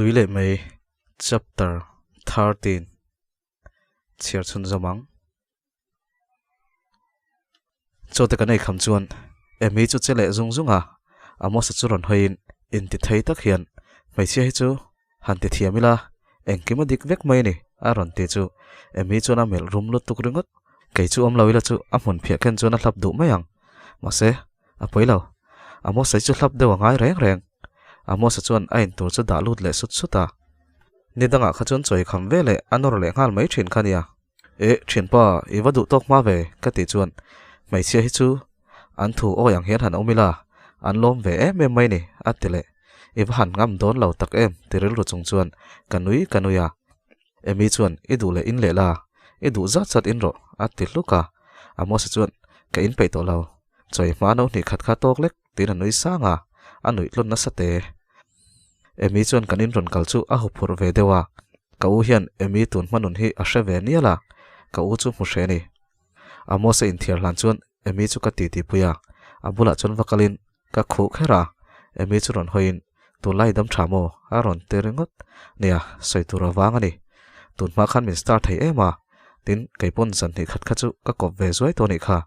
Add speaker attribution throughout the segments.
Speaker 1: Tui leh mai chapter 13 chhiar chhun zawm ang. Chaw te kan ei kham chuan Amy chu che leh zung zung a, Amos-a chu rawn hawiin inti thei tak hian hmeichhia hi chu han ti thiam ila engkim a dik vek mai a ni a rawn ti chu Amy chuan a melh rum lutuk ringawt. Kei chu awm lo ila chu a hmun phiah khen chuan a hlap duh mai ang. Mahse, a pawi lo. Amos-a hi chu hlap deuh a ngai reng reng. Amos-a chuan a intur chu dah lut leh sut sut a. Ni dangah kha chuan chawi kham ve leh a nawr leh nghal mai thin kha nia. Eh, thianpa, i va duh tawk hma ve, ka tih chuan hmeichhia hi chu an thu awi ang hian han awm ila, an lawm ve em em mai ni, a ti leh. I va han ngam dawn lo tak em, ti rilru chung chuan ka nui ka nui a. Amy chuan, I duh leh in leh la, i duh zat zat in rawh, a ti hluk a. Amos-a chuan, Ka in peih tawh lo, chawi hma no hnih khat kha tawk lek, tiin a nui sang a, a nuih tlawn nasa te. Amy chuan kan in rawn kal chu a huphurh ve deuh a, ka u hian Amy tun hma nun hi a hre ve nial a, ka u chu hmu hre a ni. Amos a inthiar hlan chuan Amy chu ka titi pui a, a bulah chuan va kalin ka khuh kher a, Amy chu rawn hawiin Tunlai dam tha maw? a rawn ti ringawt. Nia, sawi tur a vang a ni. Tun hma khan min star thei em a, tin keipawn zan hnih khat kha chu ka kawp ve zuai tawh a nih kha.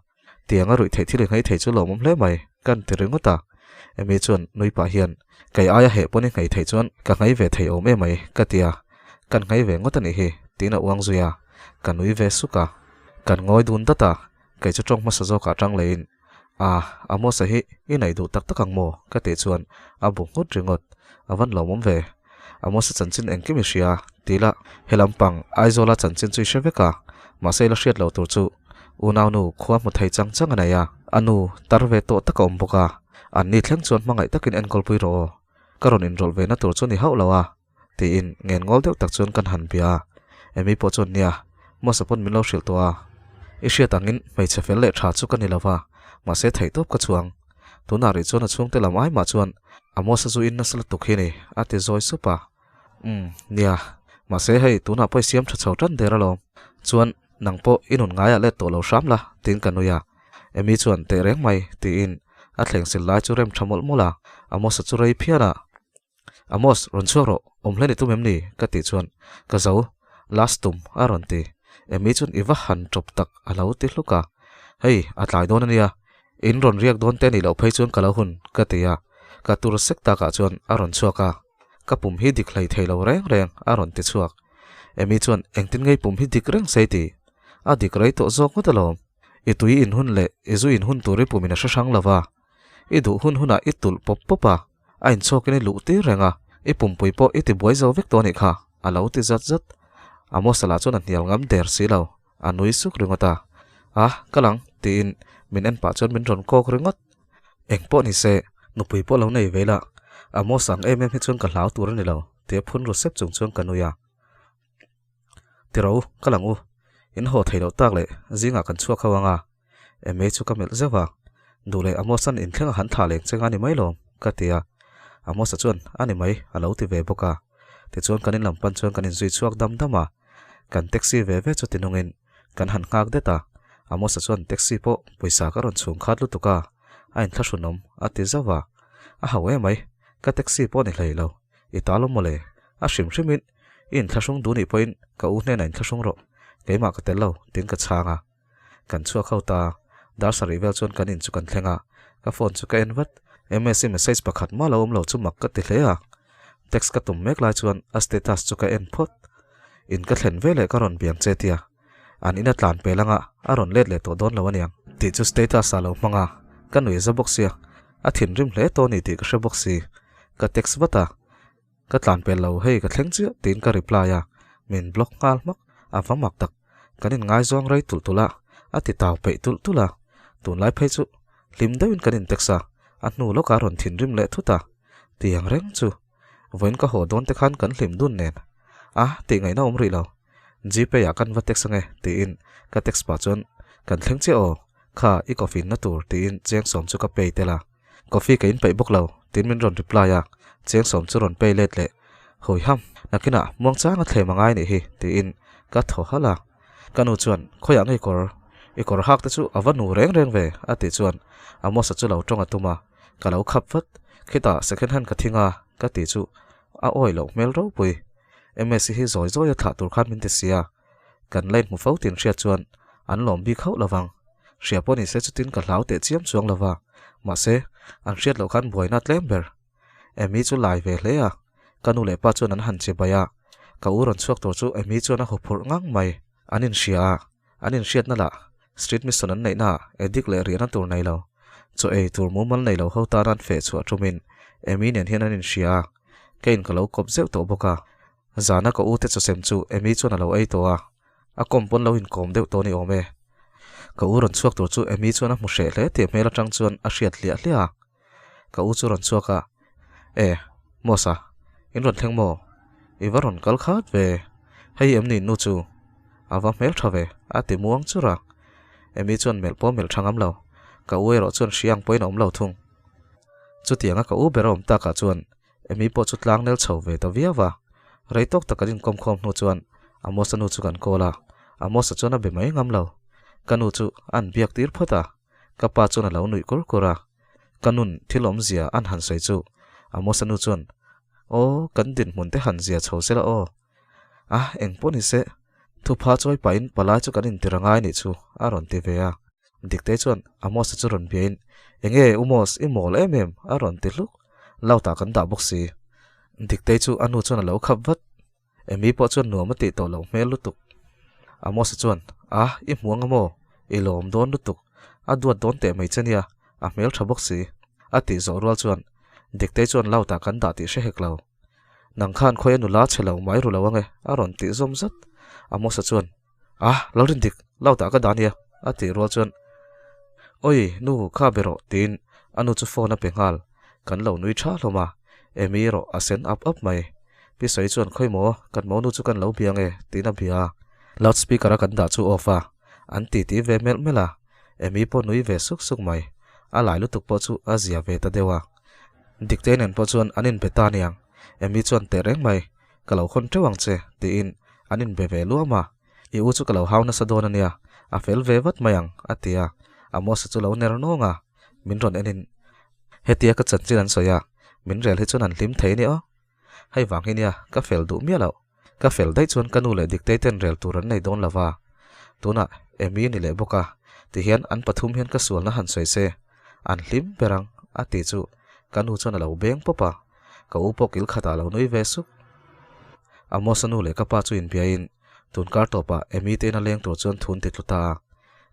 Speaker 1: Tiang a ruih theih thil i nghei thei chu lawmawm hle mai, kan ti ringawt a. Amy chuan nui pah hian, Kei aia heh pawn i nghei theih chuan ka nghei ve thei awm emai, ka ti a. Kan nghei ve ngawt a nih hi, tiin a uang zui a. Ka nui ve suk a. Kan ngawi dun dat a, kei chu tawng hmasa zawkah tang leiin, A, Amos-a hi i nei duh tak tak ang maw? ka tih chuan a bu nghut ringawt. A van lawmawm ve. Amos-a chanchin engkim i hria, ti la, he lampang Aizawla chanchin chu i hre vek a, mahse i la hriat lo tur chu unaunu khua hmu thei chang chang a nei a, a nu tar ve tawh tak a awm bawk a, an ni thleng chuan hmangaih takin enkawlpui rawh aw, ka rawn inrawlh ve na tur chu ni hauh lo a, tiin ngen ngawl deuh tak chuan kan han bia a, Amy pawh chuan nia, Mosa pawn min lo hrilh tawh a, i hriat angin hmeichhe fel leh tha chu ka ni lo va, mahse theihtawp ka chuang. Tunah rih chuan a chhungte lam ai mah chuan Amos-a zu in nasa lutuk hi ni, a ti zawi sup a. Umm, nia, mahse hei tunah pawh i siam tha chho tan der alawm. Chuan nang pawh i nun ngaiah let tawh lo hram la, tiin ka nui a. Amy chuan teh reng mai, tiin a thleng sil lai chu rem tha mawlh mawlh a. Amos-a chu rei phian a. Amos, rawn chhuak rawh, awm hlen i tum em ni? ka tih chuan ka zo, last tum, a rawn ti. Amy chuan i va han tawp tak a lo ti hluk a. Hei, a tlai dawn a nia, in rawn riak dawn te nih loh phei chuan ka lo hun, ka ti a. Ka tur sek takah chuan a rawn chhuak a, ka pum hi dik hlei thei lo reng reng, a rawn ti chhuak. Amy chuan engtin ngei pum hi dik reng sei ti? A dik rei tawh zawk ngawt alawm. I tui in hun leh i zu in hun tur i pumin a hre hrang lo va, i duh hun hunah i tulh pawp pawp a. A inchhawkin i luh tir reng a, i pumpui pawh i tibuai zo vek tawh a nih kha, a lo ti zat zat. Amos-a lah chuan a hnial ngam der si lo, a nui suk ringawt a. A, ka lang, tiin min en pah chuan min rawn kawk ringawt. Eng pawh ni se, nupui pawh lo nei ve ila, Amos-a ang em em hi chuan ka hlau tur a ni lo, tia phun ru sep chung chuan ka nui a. Tiro, ka lang u, in haw thei loh tak leh zingah kan chhuak ho ang a. Emei chu ka melh zeuh a, Duh leh Amos-a'n inthleng a han thlah leng cheng a ni mai lawm, ka ti a. Amos-a chuan, A ni mai, a lo ti ve bawk a. Tichuan kan in lam pan chuan kan inzui chhuak dam dam a. Kan taxi ve ve chu tinungin kan han nghak det a. Amos-a chuan taxi pawh pawisa ka rawn chhung khat lutuk a, a inthlahrunawm, a ti zauh a. A hau emai, ka taxi pawh ni hlei lo, i ta lo mawle, a hrim hrimin i inthlahrung duh nih pawhin ka u hnenah inthlahrung rawh, keimah ka tel lo, tiin ka chhang a. Kan chhuak ho ta, dar sarih vel chuan kan in chu kan thleng a, ka phone chu ka en vat. Msi message pakhat mah lo awm lo chu mak ka ti hle a, text ka tum mek lai chuan a status chu ka en phawt. In ka thlen veleh ka rawn biang che tia, an ina tlan pel anga a rawn let leh tawh dawn lo aniang tih chu status ah lo hmang a, ka nui za bawk sia, a thinrim hle tawh a ni tih ka hre bawk si. Ka text vat a. Ka tlan pel lo hei ka thleng chiah tiin ka reply a, min block nghal hmak, a va mak tak. Kan in ngaizawng rei tulh tulh a, a ti tau peih tulh tulh a. Tunlai phei chu hlim deuhin kan in text a, a hnu lawkah a rawn thinrim leh thut a. Tiang reng chu vawiin ka haw dawn te khan kan hlim dun nen a tih ngaihna awm rih lo. Gpay ah kan va text ange tiin ka text pah chuan kan thleng chiah aw, kha i coffee na tur tiin cheng sawm chu ka pay tel a. Coffee ka in peih bawk lo, tiin min rawn reply a, cheng sawm chu rawn pay let leh. Hawi ham, nakinah muangchang a thlem a ngai nih hi, tiin ka thaw halh a. Ka nu chuan, Khawiah ngei kawr? I kawr hak te chu a va nu reng reng ve, a tih chuan Amos-a chu lo tawng a tum a, ka lo khap vat. Khitah second hand ka thing a, ka tih chu a awi loh hmel ropui. Msi hi zawi zawi a thlah tur khan min ti sia, kan la inhmu fo tin hriat chuan an lawm bik hauh lovang. Hria pawh nise chutin ka hlau teh chiam chuang lova, mahse an hriat loh khan buaina tlem ber. Amy chu lai ve hle a, ka nu leh pa chuan an han che bai a, ka u rawn chhuak tur chu Amy chuan a huphurh ngang mai. An inhria a, an inhriatna lah Street Mission an neihna ah addict leh riahna tur nei lo, chaw ei tur mumal nei lo ho tan an feh chhuah tumin Amy nen hian an inhria a, keiin ka lo kawp zeuh tawh bawk a. Zana ka u te chawsem chu Amy chuan a lo ei tawh a, a kawm pawn lo inkawm deuh tawh ni awm e. Ka u rawn chhuak tur chu Amy chuan a hmu hreh hle tih hmel atang chuan a hriat hliah hliah a. Ka u chu rawn chhuak a, E, Mosa, in rawn thleng maw? I va rawn kal khat ve, hei em ni nu chu? A va hmel tha ve, a ti muang chur a. Amy chuan melh pawh melh tha ngam lo, ka u erawh chuan hria ang pawhin a awm lo thung. Chutianga ka u ber a awm takah chuan Amy pawh chu tlang nel chho ve ta viau va, rei tawk tak kan inkawm khawm hnu chuan Amos-a nu chu kan call a, Amos-a chuan a be mai ngam lo. Ka nu chu an biak tir phawt a, ka pa chuan a lo nuih kur kur a. Ka nun thil awmzia an han sawi chu Amos-a nu chuan, Aw, kan dinhmun te han zia chho sela aw. A, eng pawh ni se, thupha chawi pahin palai chu kan intir a ngai nih chu, a rawn ti ve a. Diktei chuan Amos-a chu rawn biain, Enge u Mos, i mawl em em, a rawn ti hluk. Loud-ah kan dah bawk si. Diktei chu a nu chuan a lo khap vat. Amy pawh chuan nuam a tih tawh loh hmel lutuk. Amos-a chuan, A, i hmu anga maw? I lawm dawn lutuk. A duat dawn teh mai che nia, a hmel tha bawk si. A tih zawh rual chuan, Diktei chuan loud-ah kan dah tih hre hek lo. Nang khan khawi a nula chhe lo mai ru lo ange, a rawn tih zawm zat. Amos-a chuan, A, lo rin dik, lo tah ka dah nia, a tih rual chuan, Awi, nu, kha be rawh, tiin a nu chu phone a pe nghal. Kan lo nui tha hlawm a, Amy erawh a sen up up mai. Pi Sawi chuan, Khawi maw, kan monu chu kan lo bia ange, tiin a bia a. Loud speaker a kan dah chu off a, an titi ve melh melh a. Amy pawh nui ve suk suk mai. A lai lutuk pawh chu a zia ve ta deuh a. Diktei nen pawh chuan an inbe ta aniang. Amy chuan teh reng mai, Ka lo hawn teuh ang che, tiin an inbe ve luam a. I u chu ka lo hau nasa dawn a nia, a fel ve vat mai ang, a ti a. Amos-a chu lo ner nawng a, min rawn enin, Hetia ka chanchin an sawi a, min rel hi chuan an hlim thei nia aw. Hei vang hi nia, ka fel duh miah loh. Ka fel daih chuan ka nu leh Diktei ten rel tur an nei dawn lo va. Tunah Amy ni leh bawk a, tihian an pathum hian ka sualna han sawi se, an hlim ber ang, a ti chu ka nu chuan a lo beng pawp a. Ka u pawh kil khatah a lo nui ve sup. Amos-a nu leh ka pa chu inbiain tun kar tawpah Amy te ina leng tur chuan thun ti tlu ta a.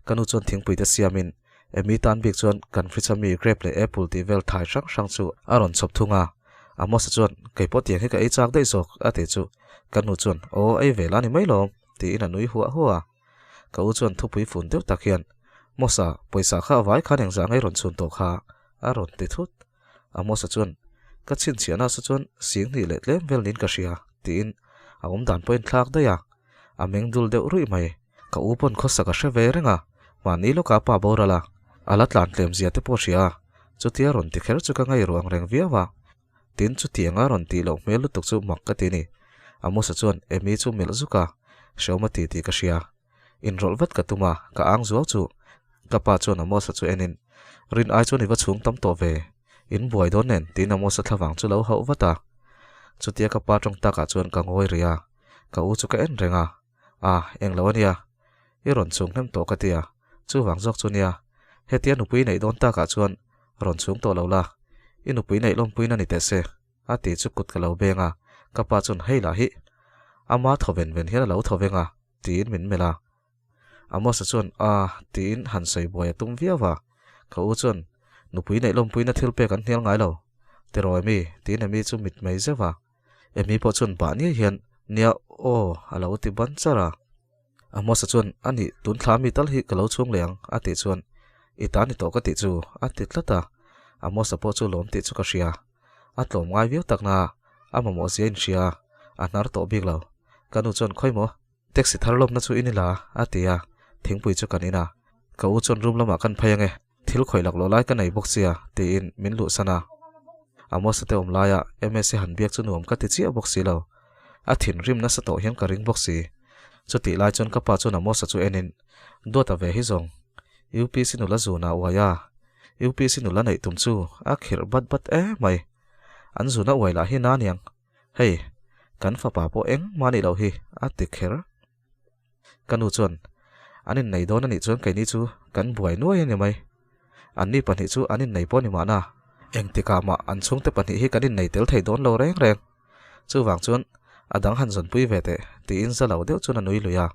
Speaker 1: Ka nu chuan thingpui te siamin Amy tan bik chuan kan fridge a mi grape leh apple tih vel thai hrang hrang chu a rawn chhawp thung a. Amos-a chuan kei pawh tiang hi ka ei chak daih zawk a ti chu ka nu chuan aw ei ve la ni mai lawm tiin a nui huah huah a. Ka u chuan thupui fun deuh tak hian Mosa pawisa kha a vai khan engzah ngei rawn chhun tawh kha a rawn ti thut. Amos-a chuan, Ka chhinchhiahna sa chuan singhnih leh tlem vel niin ka hria, tiin a awm dan pawhin thlak daih a. A meng dul deuh ruih mai. Ka u pawn khawsak a hre ve reng a, mahni lawkah a pa boral a, a la tlan tlem zia te pawh a hria a, chutia rawn ti kher chu ka ngaihruah ang reng viau a. Tin, chutianga rawn tih loh hmel lutuk chu mak ka ti ni. Amos-a chuan Amy chu melh zuk a, Hreawm a ti tih ka hria. Inrawlh vat ka tum a, ka ang zuau chu. Ka pa chuan Amos-a chu enin, Rin ai chuan i va chhung tam tawh ve, in buai dawn nen, tiin Amos-a thlavang chu lo hauh vat a. Chutia ka pa tawng takah chuan ka ngawi rih a, ka u chu ka en reng a, A, englo a nia, i rawn chhung hnem tawh ka ti a, chuvang zawk chu nia, hetia nupui neih dawn takah chuan rawn chhung tawh lo la, i nupui neih lawmpuina ni teh se. A ti chu kut ka lo beng a, ka pa chuan hei lah hi ama thaw ven ven hian a lo thaw veng a tiin min melh a. Amos-a chuan a tiin han sawi buai a tum viau a, ka u chuan nupui neih lawmpuina thil pek an hnial ngai lo tiraw Amy tiin Amy chu mit mai zeuh a. Amy pawh chuan bah niai hian nia aw a lo ti ban char a. Amos-a chuan a nih tun thla mi tal hi ka lo chhung leh ang a tih chuan i ta ni tawh ka tih chu a ti tlat a. Amos-a pawh chu lawm tih chu ka hria. A tlawm ngai viau tak na, a mamawh zia in hria, a hnar tawh bik lo. Ka nu chuan khawi maw? Taxi thar lawmna chu in ila, a ti a, thingpui chu kan in a. Ka u chuan room lamah kan phei ange. Thil khawih lak loh lai ka nei bawk sia, tiin min luhsan a. Amos-a te awm laia Msa han biak chu nuam ka ti chiah bawk si lo. A thinrim nasa tawh hian ka ring bawk si. Chutih lai chuan ka pa chuan Amos-a chu enin, Duata ve hi zawng. UPC nula zun a uai a, UPC nula neih tum chu a khirh bat bat em mai. An zun a uai lah hi na aniang. Hei, kan fapa pawh engmah a nih loh hi, a ti kher. Ka nu chuan, An innei dawn a nih chuan keini chu kan buai nuai a ni mai. Anni pahnih chu an innei pawh a ni mahna. Engtikah mah an chhungte pahnih hi kan innei tel thei dawn lo reng reng. Chuvang chuan a dang han zawnpui ve teh, tiin za lo deuh chuan a nui lui a.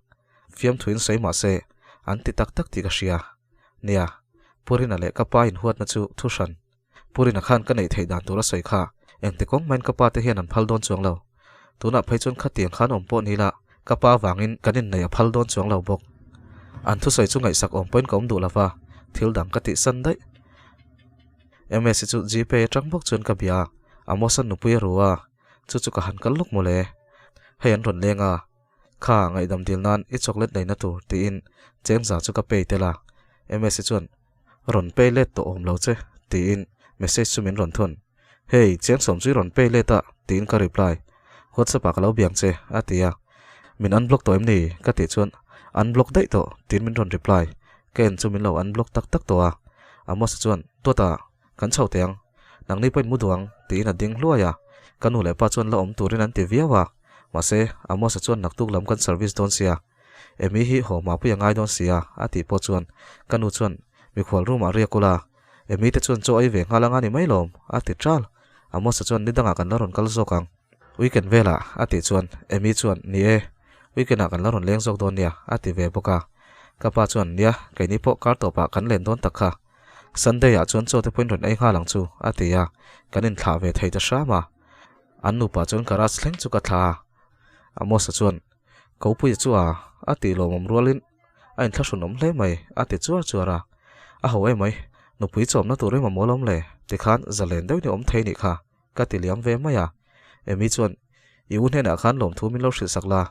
Speaker 1: Fiamthuin sawi mah se, an ti tak tak tih ka hria. Nia, Pu Rina leh ka pa inhuatna chu thu hran. Pu Rina khan ka neih theih dan tur a sawi kha, engti kawng main ka pa te hian an phal dawn chuang lo. Tunah phei chuan khatiang khan awm pawh ni la, ka pa vangin kan inneih a phal dawn chuang lo bawk. An thusawi chu ngaihsak awm pawhin ka awm duh lova, thil dang ka tihsan daih. Ms chu Gpay atang bawk chuan ka bia a, Amos-a nupui a ru a, chu chu ka han kal lawk mawle. Hei an rawn leng a, kha ngaihdam dil nan i chocolate neihna tur tiin chengza chu ka pay tel a, Ms chuan Rawn pay let tawh awm lo che, tiin message chu min rawn thun. Hey, chiang sawm chu i rawn pay let a, tiin ka reply. WhatsApp ah ka lo biang che, a ti a. Min unblock tawh em ni? ka tih chuan, Unblock daih tawh, tiin min rawn reply. Ka en chu min lo unblock tak tak tawh a. Amos-a chuan, Tuata, kan chho teh ang. Nangni pawhin mu duh ang, tiin a ding hluai a. Ka nu leh pa chuan la awm turin an ti viau a. Mahse, Amos-a chuan naktuk lam kan service dawn sia. Emi hi haw hmapui a ngai dawn sia, a tih pawh chuan ka nu chuan mikhual room ah riak ula, Emi te chuan chaw ei ve nghal anga ni mai lawm, a ti ṭal. Amos-a chuan ni dangah kan la rawn kal zawk ang. Weekend velah, a tih chuan Emi chuan ni e, weekend ah kan la rawn leng zawk dawn nia, a ti ve bawk a. Ka pa chuan nia, keini pawh kar tawpah kan len dawn tak kha. Sunday ah chuan chaw te pawhin rawn ei nghal ang chu, a ti a, kan inthlah ve thei ta hram a. An nupa chuan garage thleng chu ka thla a. Amos-a chuan Kopuia chu a, a tih lawmawm rualin a inthlahrunawm hle mai, a ti chuar chuar a. A ho em mai, nupui chawmna tur em a mawl awm le, tikhan zalen deuhin i awm thei nih kha, ka ti liam ve mai a. Amy chuan, I u hnenah khan lawmthu min lo hrilhsak la,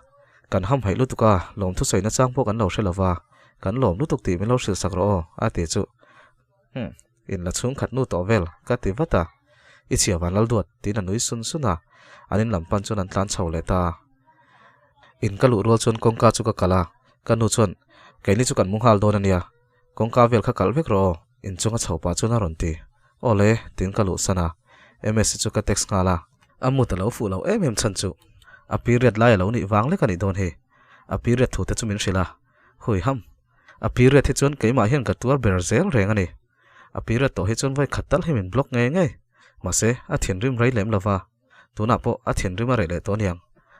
Speaker 1: kan hamhaih lutuk a, lawmthu sawina chang pawh kan lo hre lo va, kan lawm lutuk tih min lo hrilhsak rawh aw, a ti chu. Umm, in la chhung khat nu tawh vel, ka ti vat a. I chhia van lal duat, tiin a nui sun sun a. An in lam pan chuan an tlan chho leh ta a. In ka luh rual chuan kawngka chu ka kalh a, ka nu chuan, Keini chu kan mu nghal dawn a nia, kawngka vel kha kalh vek rawh aw, inchunga chho pah chuan a rawn ti. Aw le, tiin ka luh san a. Ms chu ka text nghal a. A mut a lo fuh lo em em chhan chu a period lai a lo nih vang lek a nih dawn hi. A period thu te chu min hrilh a. Hui ham. A period hi chuan keimah hian ka tuar ber zel reng a ni. A period tawh hi chuan vawi khat tal hi min block ngei ngei. Mahse, a thinrim rei lem lova. Tunah pawh a thinrim a reh leh tawh aniang.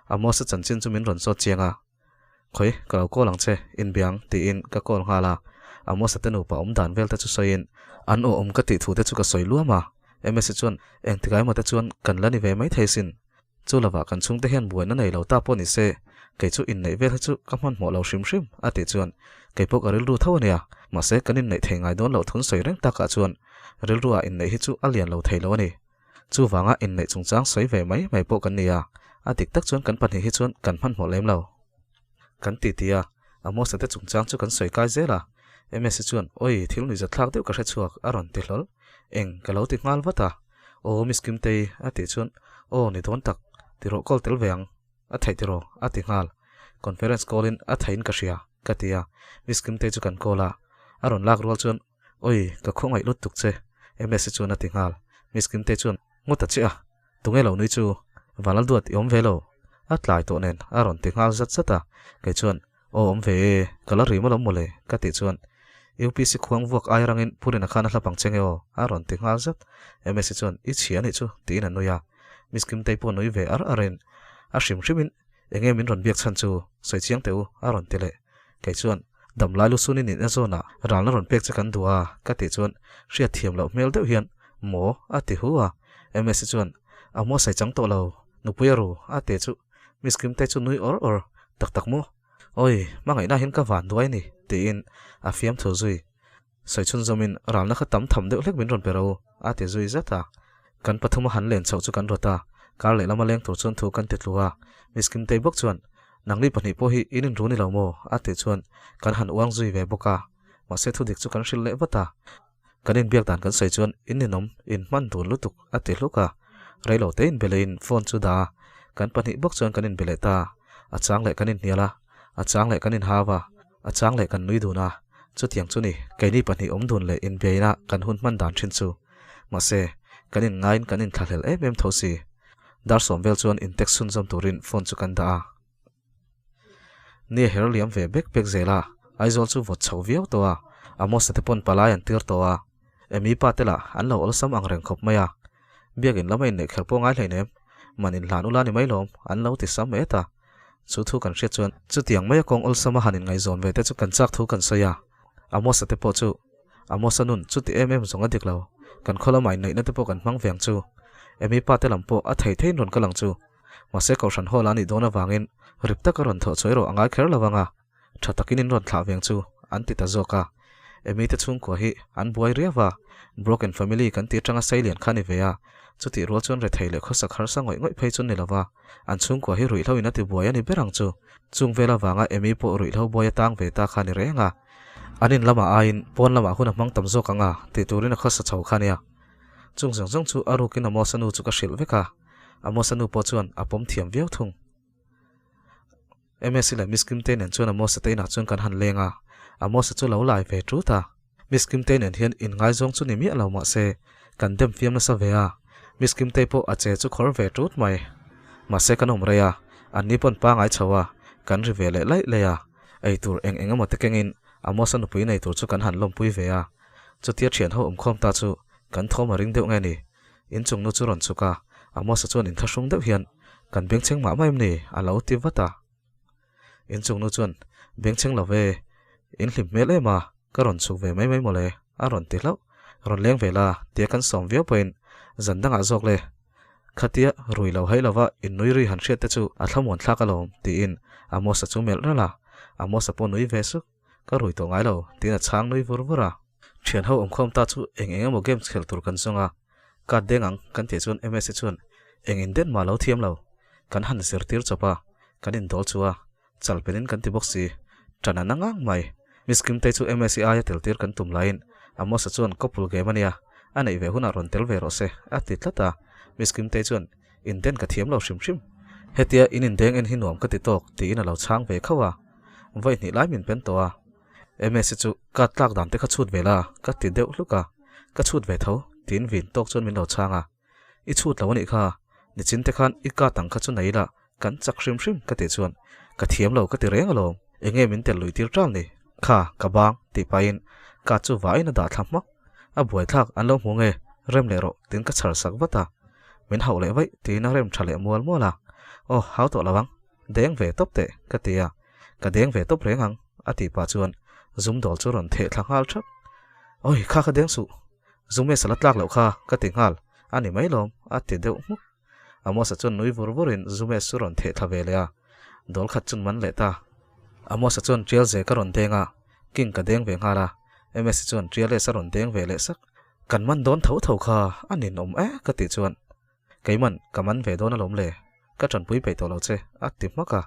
Speaker 1: Amos-a chanchin chu min rawn zawt chiang a. Khawi, ka lo call ang che, inbiang, tiin ka call nghal a. Amos-a te nupa awm dan vel te chu sawiin, an aw awm ka tih thu te chu ka sawi luam a. Ms-i chuan, Engtikah emaw te chuan kan la ni ve mai thei sin. Chu lovah kan chhungte hian buaina nei lo ta pawh ni se, kei chu inneih vel hi chu ka hmanhmawh lo hrim hrim, a tih chuan kei pawh ka rilru tho a nia. Mahse, kan inneih thei ngai dawn loh thun sawi reng takah chuan rilruah inneih hi chu a lian lo thei lo a ni. Chuvanga inneih chungchang sawi ve mai mai pawh kan ni a, a dik tak chuan kan pahnih hi chuan kan hmanhmawh lem lo. Kan ti ti a, Amos-a te chungchang chu kan sawi kai zel a. Ms-i chuan, Awi, thil nuihzat thlak deuh ka hre chhuak, a rawn ti hlawl. Eng, ka lo ti nghal vat a. Aw, Miss Kimtei, a tih chuan, Aw, ni dawn tak, ti rawh call tel ve ang. A theih tiraw? a ti nghal. Conference call-in a theihin ka hria, ka ti a. Miss Kimtei chu kan call a. A rawn lak rual chuan, Awi, ka khawngaih lutuk che, Ms-i chuan a ti nghal. Miss Kimtei chuan, Ngawt ta che a, tunge lo nui chu? Vanlalduat i awm ve lo? A tlai tawh nen a rawn ti nghal zat zat a. Kei chuan, Aw awm ve e, ka la ri maw mawle, ka tih chuan, UPC khuang vuak ai rangin Purina khan a hlap ang che nge aw, a rawn ti nghal zat. Ms-i chuan, I chhia anih chu, tiin a nui a. Miss Kimtei pawh nui ve ar arin, a hrim hrimin, Enge min rawn biak chhan chu, sawi chiang teh u, a rawn ti leh. Kei chuan, Dam lai lu sunin in a zawnah ralna rawn pek che kan duh a, ka tih chuan hriat thiam loh hmel deuh hian, Maw? a ti hu a. Ms-i chuan, A maw sawi chang tawh lo, nupui a ru, a ti chu. Miss Kimtei chu nui awr awr, Tak tak maw? Awi, hmangaihna hian ka van duai a ni, tiin a fiam thu zui. Sawi chhunzawmin ralna kha tam tham deuh hlek min rawn pe ro, a ti zui zat a. Kan pathuma han len chhoh chu kan rawt a, kar lehlam a leng tur chuan thu kan ti tlu a. Miss Kimtei bawk chuan, Nangni pahnih pawh hi in inru ni lo maw? a tih chuan kan han uang zui ve bawk a. Mahse thudik chu kan hrilh leh vat a. Kan inbiak dan kan sawi chuan in ninawm, in hman dun lutuk a ti hluk a. Reilo te inbe leh in phone chu dah a, kan pahnih bawk chuan kan inbe leh ta. A chang leh kan inhnial a, a chang leh kan inhau a, a chang leh kan nui dun a. Chutiang chu ni, keini pahnih awm dun leh inbiaina kan hun hman dan thin chu. Mahse, kan inngaiin kan inthlahlel em em tho si. Dar sawm vel chuan in text chhunzawm turin phone chu kan dah a. Ni a her liam ve bek bek zel a, Aizawl chu vawt chho viau tawh a, Amos-a te pawn palai an tir tawh a, Amy pa te lah an lo awlsam ang reng khawp mai a. Biakin lama inneih kher pawh ngai hleinem, man inhlan ula ni mai lawm, an lo ti sam et a. Chu thu kan hriat chuan chutiang maia kawng awlsama han inngaihzawn ve te chu kan chak thu kan sawi a, Amos-a te pawh chu Amos-a nun chuti em em zawng a dik lo, kan khaw lama inneihna te pawh kan hmang ve ang chu. Amy pa te lam pawh a thei theiin rawn kal ang chu. Mahse Kohhran Hall a nih dawn avangin rip taka rawn thawh chhuah erawh a ngai kher lo ang a, tha takin in rawn thlah veng chu an ti ta zawk a. Amy te chhungkua hi an buai riau a, broken family kan tih atanga seilian kha a ni ve a, chutih rual chuan rethei leh khawsak harsa ngawih ngawih phei chu ni lo va, an chhungkua hi ruihhlo in a ti buai a ni ber ang chu. Chung vel avanga Amy pawh ruihhlo buai a tang ve ta kha a ni reng a. An in lamah aiin pawn lamah hun a hmang tam zawk ang a tih turin a khawsa chho kha a nia. Chung zawng zawng chu a rukin Amos-a nu chu ka hrilh vek a. Amos-a nu pawh chuan a pawm thiam viau thung. Msi leh Miss Kimtei nen chuan Amos-a te inah chuan kan han leng a, Amos-a chu lo lai ve tut a. Miss Kimtei nen hian inngaizawng chu ni miah lo mah se, kan dem fiam nasa ve a, Miss Kimtei pawh a che chu khawr ve tut mai. Mahse kan awm rei a, anni pawn pangai chho a, kan ri ve leh laih laih a, eitur eng eng emaw te kengin Amos-a nupui nei tur chu kan han lawmpui ve a. Chutia thianho awmkhawm ta chu kan thawm a ring deuh nge ni? Inchung nu chu rawn chhuk a, Amos-a chuan inthlahrung deuh hian, Kan bengchheng mah mah em ni? a lo ti vat a. Inchung nu chuan, Bengchheng lo ve, in hlim hmel em a, ka rawn chhuk ve mai mai mawle, a rawn ti hlauh. Rawn leng ve la, tia kan sawm viau pawhin zan dangah zawk le. Khatia rui lo haih lova innui ri han hriat te chu a thlamuan thlak alawm, tiin Amos-a chu melh ralh a. Amos-a pawh nui ve suk. Ka rui tawh ngai lo, tiin a chhang nui vur vur a. Thian ho awmkhawm ta chu eng eng emaw games khel tur kan zawng a, card deng ang kan tih chuan Msa chuan eng in den mah lo thiam lo, kan han zirtir chawp a, kan indawl chu a, chal pelin kan ti bawk si, ṭan a na ngang mai. Miss Kimtei chu Msa aia tel tir kan tum laiin Amosa chuan couple game a nia, a neih ve hunah rawn tel ve rawh se, a ti tlat a. Miss Kimtei chuan In den ka thiam lo hrim hrim. Hetia in indeng en hi nuam ka ti tawk, tiin a lo chhang ve khauh a. Vawi hnih lai min pen tawh a. Msa chu ka tlak dan te kha chhut ve la, ka ti deuh hluk a. Ka chhut ve tho, tiin vin tawk chuan min lo chhang a. I chhut lo a nih kha, nichin te khan i ka tang kha chu nei la, kan chak hrim hrim ka tih chuan ka thiam lo ka ti reng alawm, enge min tel lui tir ṭal ni? Kha, ka bang, tih pahin ka chu vain a dah thla hmak. A buaithlak an lo hmu nge, rem leh rawh, tiin ka chhar sak vat a. Min hauh leh vaih, tiin a rem ṭha leh mual mual a. Aw, hau tawh lo ang. Deng ve tawp teh, ka ti a. Ka deng ve tawp reng ang, a tih pah chuan zum dawl chu rawn theh thla nghal thap. Awi, kha ka deng suh. Zum e sala tlak loh kha, ka ti nghal. A ni mai lawm, a ti deuh hmuk. Amos-a chuan nui vur vurin Zumes chu rawn theh thla ve leh a, dawl khat chun man leh ta. Amos-a chuan Trial ze ka rawn deng a, King ka deng ve nghal a. Ms-i chuan Trial S a rawn deng ve leh sak. Kan man dawn tho tho kha a ninawm e ka tih chuan Keiman ka man ve dawn alawm le, ka tanpui peih tawh lo che a ti hmak a.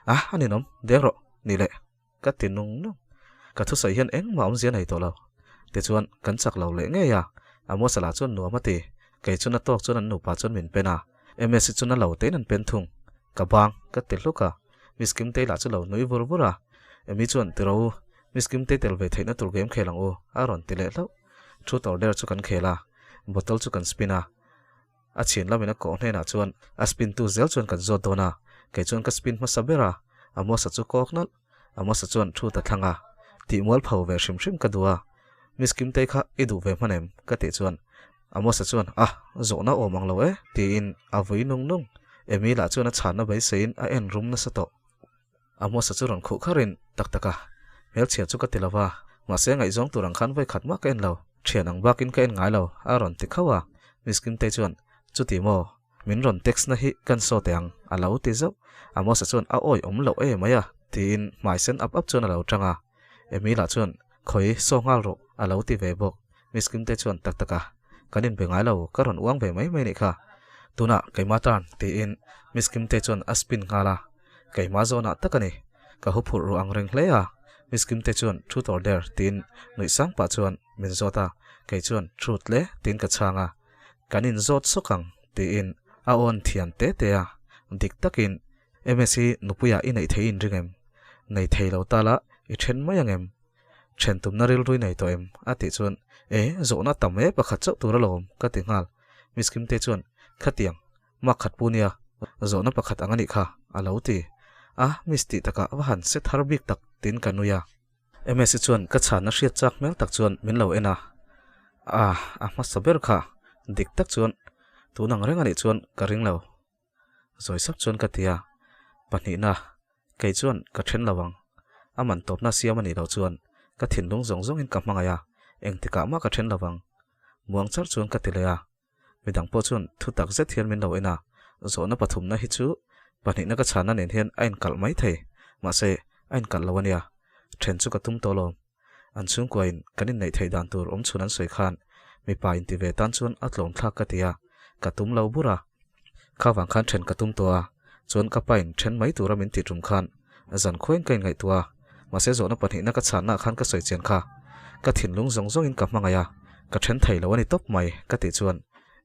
Speaker 1: A, a ninawm, deng rawh, ni leh. Ka ti nung nung. Ka thusawi hian engmah awmzia nei tawh lo. Tichuan, kan chak lo leh ngei a. Amosa lah chuan nuam a ti. Kei chu na tawk chuan an nupa chuan min pen a. Msi chu na lo tein an pen thung. Ka bang, ka ti hluk a. Miss Kimtei lah chu lo nui vur vur a. Amy chuan, Ti rawh u, Miss Kimtei tel ve theihna tur game khel ang u, a rawn ti leh hlauh. Truth or dare chu kan khel a. Bottle chu kan spin a. A chhin lamin a kawh hnenah chuan a spin tu zel chuan kan zawt dawn a, kei chuan ka spin hmasa ber a, Amosa chu kawk nalh. Amosa chuan thu ta thlang a, tih mual pho ve hrim hrim ka duh a, Miss Kimtei kha i duh ve hman em? ka tih chuan Amosa chuan a, zawhna awm ang lo e, tiin a vui nung nung. Amy lah chuan a chhanna beiseiin a en rum nasa tawh. Amosa chu rawn khuh kharin, Tak tak a, hmelchhia chu ka ti lo va, mahse ngaihzawng tur ang khan vawi khat mah ka en lo, thian ang bakin ka en ngai lo, a rawn ti khauh a. Miss Kimtei chuan, Chuti maw, min rawn text na hi kan saw teh ang, a lo ti zauh. Amosa chuan a awi awm loh e mai a, tiin hmai sen ap ap chuan a lo tang a. Amy lah chuan, Khawi, saw nghal rawh, a lo ti ve bawk. Miss Kimtei chuan, Tak tak a, kan inbe ngai lo, ka rawn uang ve mai mai nih kha. Tunah keimah tan, tiin Miss Kimtei chuan a spin nghal a. Keimah zawnah tak a ni. Ka hu phurh ruh ang reng hle a, Miss Kimte chuan truth or dare tiin nuih sang pah chuan min zawt a. Kei chuan, Truth le, tiin ka chhang a. Kan inzawt sawk ang, tiin a awn thian te te a. Dik takin, MS hi nupuiah i neih thei inring em? Nei thei lo ta la, i then mai ang em? Then tumna rilru i nei tawh em? a tih chuan, E, zawhna tam e, pakhat chauh tur alawm, ka ti nghal. Miss Kimte chuan, Khatiang, mak khat pu nia, zawhna pakhat ang a nih kha, a lo ti. A, Miss tih takah va han se thar bik tak, tiin ka nui a. Msi chuan ka chhanna hriat chak hmel tak chuan min lo en a, A, a hmasa ber kha, dik tak chuan tun ang reng a nih chuan ka ring lo. Zawi sap chuan ka ti a, Pahnihna, kei chuan ka then lo ang. A man tawpna siam a nih loh chuan ka thinlung zawng zawngin ka hmangaih a, engtikah mah ka then lo ang. Muang char chuan ka ti leh a, midang pawh chuan thu tak zet hian min lo en a, zawhna pathumna hi chu pahnihna ka chhanna nen hian a inkalh mai thei, mahse a inkalh lo a nia, then chu ka tum tawh lo. An chhungkuain kan inneih theih dan tur awm chhun an sawi khan mipa inti ve tan chuan a tlawm thlak ka ti a, ka tum lo bur a. Kha vang khan then ka tum tawh a, chuan ka pain then mai tura min tih tum khan zan khuain ka inngaihtuah a, mahse zawhna pahnihna ka chhanna ah khan ka sawi chian kha. Ka thinlung zawng zawngin ka hmangaih a, ka then thei lo a ni tawp mai ka tih chuan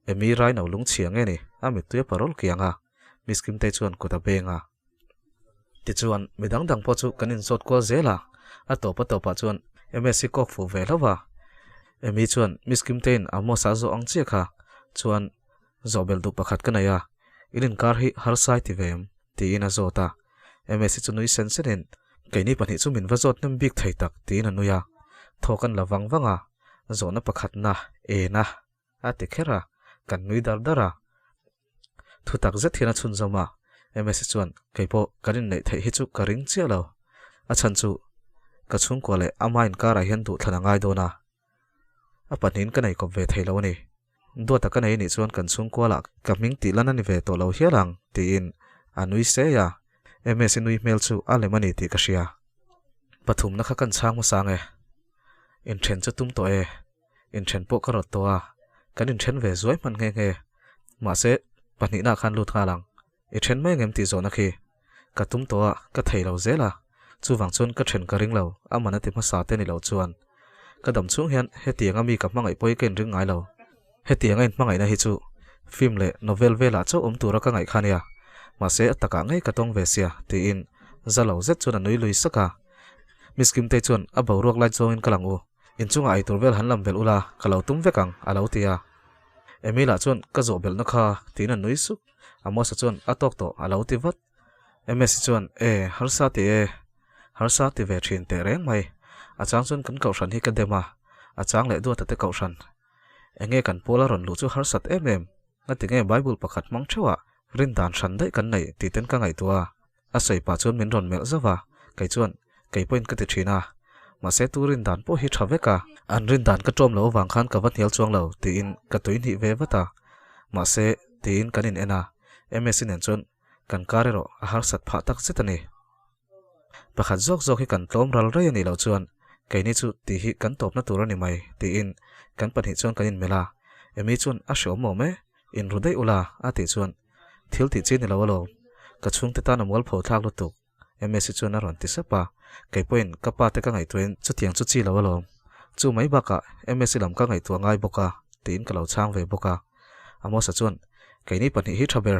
Speaker 1: Amy Raino lungchhia nge ni a mittui a parawl kiang a, Miss Kimtei chuan kut a beng a. Tichuan, mi dang dang pawh chu kan inzawt kual zel a, a tawp a tawpah chuan MS hi kawk fuh ve hlauh a. Amy chuan Miss Kimtei'n Amos-a a zawh ang chiah kha chuan zawh belh duh pakhat ka nei a, in inkar hi harsai ti ve em? tiin a zawt a. MS hi chu nui sen senin, Keini pahnih chu min va zawt hnem bik thei tak tiin a nui a. Thaw kan la vang vang a, zawhna pakhatna, ena a ti kher a, kan nui dar dar a. Thu tak zet hian a chhunzawm a, Msi chuan kei pawh kan inneih theih hi chu ka ring chiah lo. A chhan chu ka chhungkua leh ama inkarah hian duhthlan a ngai dawn a, a pahnihin ka nei kawp ve thei lo a ni. Duata ka nei anih chuan kan chhungkua lah ka hming tih lan a ni ve tawh lo hial ang tiin a nui sei a, Msi nui hmel chu a lem a ni tih ka hria. Pathumna kha kan chhang hmasa ang e. Inthen chu tum tawh e. Inthen pawh ka rawt tawh a, kan inthen ve zuai hman nghe nghe. Mahse, pahnihna khan lut nghal ang. I then mai angem tih zawhna khi ka tum tawh a, ka thei lo zel a. Chuvang chuan ka then ka ring lo, a man a ti hmasa te ni lo chuan. Ka dam chhung hian hetianga mi ka hmangaih pawh hi ka inring ngai lo. Hetianga inhmangaihna hi chu film leh novel velah chauh awm tura ka ngaih kha nia. Mahse, a takah ngei ka tawng ve sia, tiin za lo zet chuan a nui lui sak a. Miss Kimtei chuan a boruak lai zawngin ka lang u. Inchungah eitur vel han lam belh ula, ka lo tum vek ang, a lo ti a. Emila chuan ka zawh belhna kha tiin a nui sup. Amosa chuan a tawk tawh, a lo ti vat. Msi chuan e, harsa ti e, harsa ti ve thin teh reng mai. A chang chuan kan kohhran hi ka dem a, a chang leh duata te kohhran. Enge kan pawla rawn luh chu harsat em em, ngati nge Bible pakhat hmang theuhah rin dan hran daih kan neih tih ten ka ngaihtuah a. A sawi pah chuan min rawn melh zauh a, kei chuan, Kei pawhin ka ti thin a, mahse tu rin dan pawh hi tha vek a, an rin dan ka ṭawm loh avang khan ka va hnial chuang lo, tiin ka tui hnih ve vat a. Mahse, tiin kan in en a, Msi nen chuan kan kar erawh a harsat phah tak zet a ni. Pakhat zawk zawk hi kan tlawm ral rei a nih loh chuan keini chu tih hi kan tawpna tur a ni mai, tiin kan pahnih chuan kan inmelh a, Amy chuan a hreawm awm e, inru daih ula a tih chuan thil tih chi ni lo alawm, ka chhungte tan a mualpho thlak lutuk, Msi chuan a rawn ti sap a, kei pawhin ka pa te ka ngaihtuahin chutiang chu chi lo alawm, chu mai bakah Msi lam ka ngaihtuah ngai bawk a tiin ka lo chhang ve bawk a, Amosa chuan keini pahnih hi tha ber,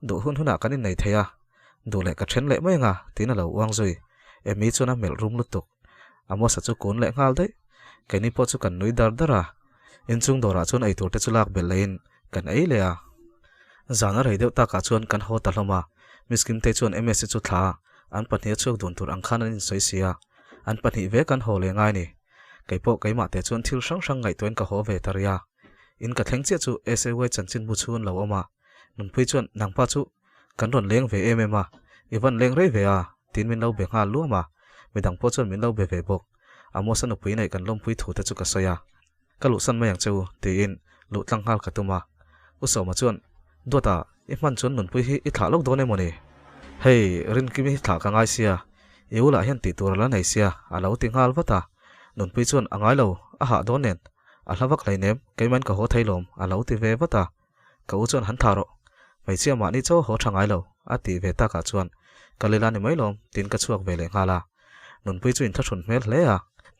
Speaker 1: duh hun hunah kan innei thei a, duh leh ka then leh mai anga tiin a lo uang zui, Amy chuan a melh rum lutuk, Amosa chu kun leh nghal daih, keini pawh chu kan nui dar dar a, inchung dawrah chuan eitur te chu lak belh lehin kan ei leh a. Zan a rei deuh takah chuan kan haw ta hlawm a, Miss Kimtei chuan Msi chu thla a, an pahnih a chhuak dun tur ang khan an insawi si a, an pahnih ve kan haw leh ngai ni. Kei pawh keimah te chuan thil hrang hrang ngaihtuahin ka haw ve ta rih a. In ka thleng chiah chu SAY chanchinbu chu an lo awm a, Nunpui chuan nangpa chu kan rawn leng ve em em a, i van leng rei ve a, tiin min lo be nghal luam a, midang pawh chuan min lo be ve bawk. Amos-a nupui neih kan lawmpui thu te chu ka sawi a. Ka luhsan mai ang che u, tiin luh tlang nghal ka tum a. U Sawma chuan, Duata, i hman chuan nunpui hi i thlah lawk dawn emaw ni? Hei, Rinkimi hi thlah ka ngai sia, i u lah hian tih tur a la nei sia, a lo ti nghal vat a. Nunpui chuan, A ngai lo, a hah dawn nen, a hla vak hleinem, keimahin ka haw thei lawm, a lo ti ve vat a. Ka u chuan han thlah rawh, hmeichhia mahni chaw haw tha ngai lo, a tih ve takah chuan ka lila ni mai lawm, tiin ka chhuak ve leh nghal a. Nunpui chu inthlahrun hmel hle a,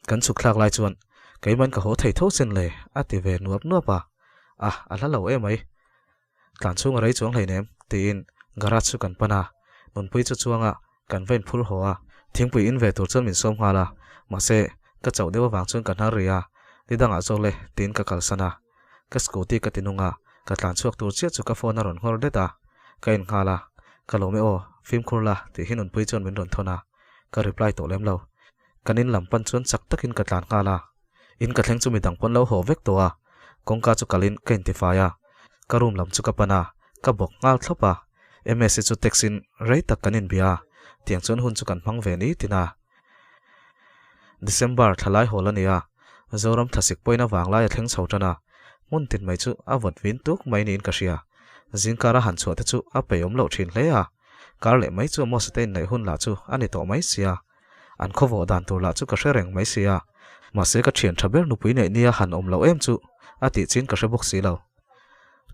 Speaker 1: kan chhuk thlak lai chuan. Keiman ka haw thei tho sin le, a ti ve nuap nuap a. A, a hla lo emai. Tlan chhung a rei chuang hleinem, tiin garage chu kan pan a. Nunpui chu chuanga kan va inphur haw a, thingpui in ve tur chuan min sawm nghal a. Mahse, ka chauh deuh avang chuan ka hnar rih a, ni dangah zawk le, tiin ka kalsan a. Ka scooty ka ti nung a, ka tlan chhuak tur chiah chu ka phone a rawn nghawr det a, ka en nghal a, Ka lawm e aw, fimkhur la, tih hi Nunpui chuan min rawn thawn a, ka reply tawh lem lo. Kan in lam pan chuan chak takin ka tlan nghal a, in ka thleng chu midang pawn lo haw vek tawh a, kawngka chu kalin ka intifai a, ka room lam chu ka pan a, ka bawk nghal thlawp a, Msi chu text in rei tak kan inbia a, tiang chuan hun chu kan hmang ve ni tin a. December thlalai hawl a ni a, Zoram thlasik pawhin a vanglai a thleng chho tan a, hmun tin mai chu a vawt vin tuk mai niin ka hria. Zingkar a han chhuah te chu a peihawm loh thin hle a, kar leh mai chu Amos te inneih hun lah chu a ni tawh mai sia. An khawvawh dan tur lah chu ka hre reng mai sia. Mahse ka thian tha ber nupui neih nia han awm loh em chu a tih chin ka hre bawk si lo.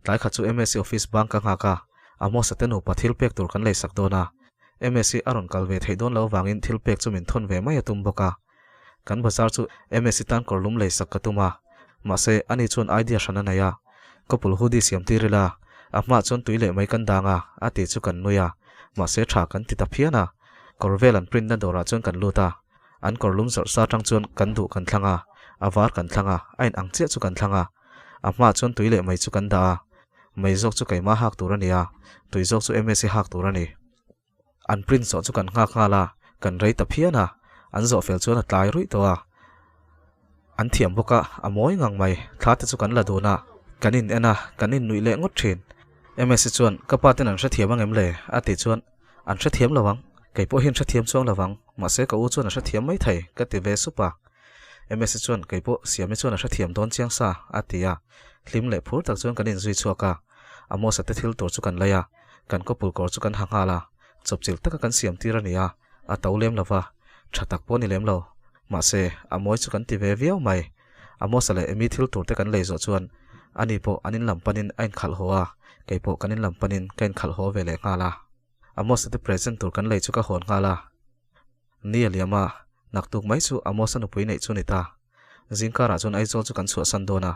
Speaker 1: Tlai khat chu MSc office bang ka nghak a, Amos-a te nupa thil pek tur kan leisak dawn a. MSc a rawn kal ve theih dawn lo avangin thil pek chu min thawn ve mai a tum bawk a. Kan bazar chu MSc tan kawr lum leisak ka tum a, mahse ani chuan idea hran a nei a. Couple hoodie siam tir ila, a hmaah chuan tui leh mai kan dang a, a tih chu kan nui a, mahse tha kan ti ta phian a. Kawr vel an print na dawrah chuan kan lut a, an kawr lum zawrh sa atang chuan kan duh kan thlang a, a var kan thlang a, a in ang chiah chu kan thlang a. A hmaah chuan tui leh mai chu kan dah a, mai zawk chu keimah hak tur a ni a, tui zawk chu MSc hak tur a ni. An print zawh chu kan nghak nghal a, kan rei ta phian a, an zawh fel chuan a tlai ruih tawh a. An thiam bawk a, a mawi ngang mai, thla te chu kan la dun a, kan in en a, kan in nuih leh ngawt thin. MSc chuan, Ka pa ten an hrethiam ang em le? a tih chuan, An hrethiam lo ang, kei pawh hian hrethiam chuang lo ang, mahse ka u chuan a hrethiam mai thei, ka ti ve sup a. MSc chuan, Kei pawh Siami chuan a hrethiam dawn chiang sa, a ti a. Hlim leh phur tak chuan kan inzui chhuak a, Amos-a te thil tur chu kan lei a, kan kawpul kawr chu kan ha nghal a, chawpchilh taka kan siam tir a ni a, a to lem lo va, tha tak pawh a ni lem lo. Mahse, a mawi chu kan ti ve viau mai. Amos-a leh Amy thil tur te kan lei zawh chuan ani pawh an in lam panin a inkhalh haw a, kei pawh kan in lam panin ka inkhalh haw ve leh nghal a. Amos-a te present tur kan lei chu ka hawn nghal a. Ni a liam a, naktuk mai chu Amos-a nupui neih chu a ni ta. Zingkarah chuan Aizawl chu kan chhuahsan dawn a,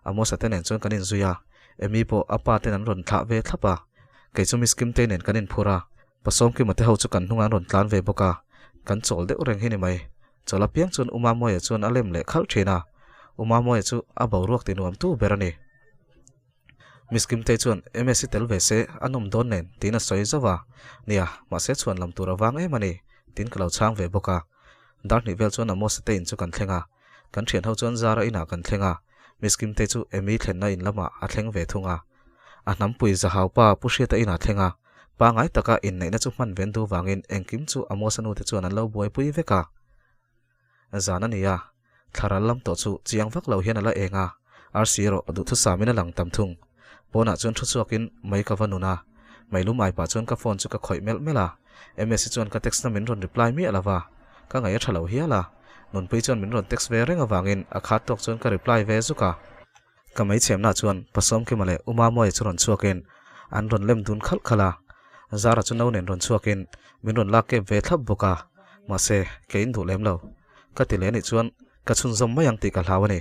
Speaker 1: Amos-a te nen chuan kan inzui a, Amy pawh a pa ten an rawn thlah ve thlap a, kei chu Miss Kimtei nen kan inphur a, Pasawmkima te ho chu kan hnungah an rawn tlan ve bawk a, kan chawl deuh reng hi ni mai. Chawl apiang chuan U Mamawia chuan a lem leh khalh thin a, U Mamawia chu a boruak ti nuam tu ber a ni. Miss Kimtei chuan MSc tel ve se a nawm dawn nen tiin a sawi zauh a, nia, mahse chhuan lam tur a vang em a ni tiin ka lo chhang ve bawk a. Dar hnih vel chuan Amos-a te in chu kan thleng a, kan thian ho chuan Zara inah kan thleng a, Miss Kimtei chu Amy thlenna in lamah a thleng ve thung a. A hnampui Zahau pa Pu Hriata inah thleng a, pangai taka inneihna chu hman ven duh vangin engkim chu Amos-a nute chuan an lo buaipui vek a. Zan a ni a, Thlaral lam tawh chu chiang vak lo hian a la eng a, arsi erawh duhthusamin a lang tam thung. Pawnah chuan thu chhuakin mai ka va nun a, mai lum ai pah chuan ka phone chu ka khawih melh melh a, Msi chuan ka text na min rawn reply miah lo va, ka ngaih a tha lo hial a, Nunpui chuan min rawn text ve reng avangin a khat tawk chuan ka reply ve zuk a. Ka meichhemna chuan Pasawmkima leh Umamuaia chu rawn chhuakin an rawn lem dun khalh khalh a, Zara chu no nen rawn chhuakin min rawn lak kep ve thlap bawk a, mahse kei in duh lem lo. Ka ti leh anih chuan ka chhunzawm mai ang tih ka hlau a ni.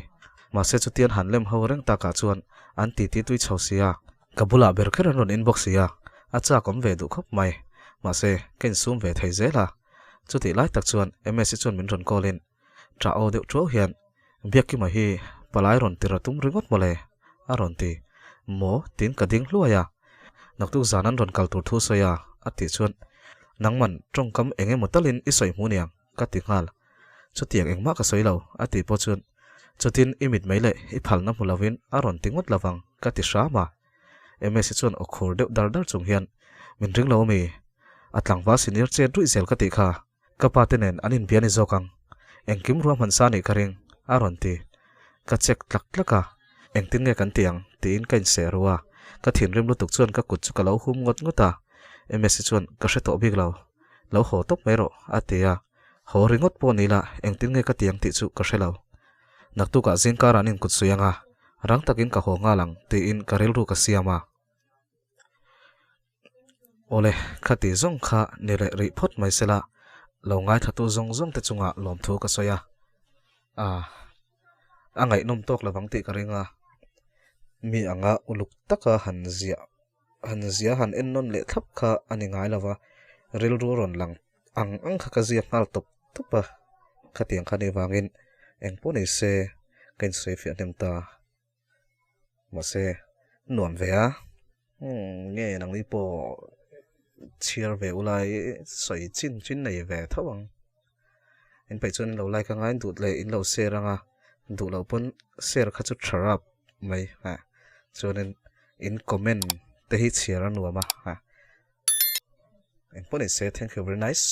Speaker 1: Mahse chutian han lem ho reng takah chuan an titi tui chho sia, ka bulah ber kher an rawn inbox sia, a chak awm ve duh khawp mai. Mahse ka insum ve thei zel a. Chutih lai tak chuan Msi chuan min rawn call in Ṭah aw deuh ṭuau hian, Biakkima hi palai rawn tir a tum ringawt mawle, a rawn ti. Maw? tiin ka ding hluai a. Naktuk zan an rawn kal tur thu sawi a, a tih chuan, Nangman ṭawngkam eng emaw talin i sawi hmu niang, ka ti nghal. Chutiang engmah ka sawi lo, a tih pawh chuan, Chutin i mit mai leh i phalna hmu lovin a rawn ti ngawt lovang, ka ti hram a. Msi chuan aw khur deuh dar dar chung hian, Min ring lo ami? A tlangval senior chet ruih zel ka tih kha. Ka pa te nen an inbia ni zawk ang. Engkim ruahman sa nih ka ring, a rawn ti. Ka check tlak tlak a, engtin nge kan ti ang tiin ka inseh ru a. Ka thinrim lutuk chuan ka kut chu ka lo hum ngawt ngawt a. Msi chuan ka hre tawh bik lo. Lo haw tawp mai rawh, a ti a. Haw ringawt pawh ni la, engtin nge ka ti ang tih chu ka hre lo. Naktukah zingkarah an inkut sui ang a, rang takin ka haw nghal ang tiin ka rilru ka siam a. Awle, khati zawng kha ni reh rih phawt mai sela, lo ngaithlatu zawng zawng te chungah lawmthu ka sawi a. Aah. A ngaihnawm tawk lovang tih ka ring a, mi anga uluk taka han ziah han ziah han en nawn leh thlap kha a ni ngai lova, rilru rawn lang ang ang kha ka ziak nghal tawp tawp a, khatiang kha ni vangin eng pawh ni se ka insawi fiah hnem ta. Mahse nuam ve a, nge nangni pawh chhiar ve ulai sawi chin chin nei ve tho ang. In peih chuan in lo like anga in duh leh in lo share anga duh loh pawn share kha chu tha rap mai ha chuanin in comment te hi chhiar a nuam a ha engpawh ni se thank you very nice.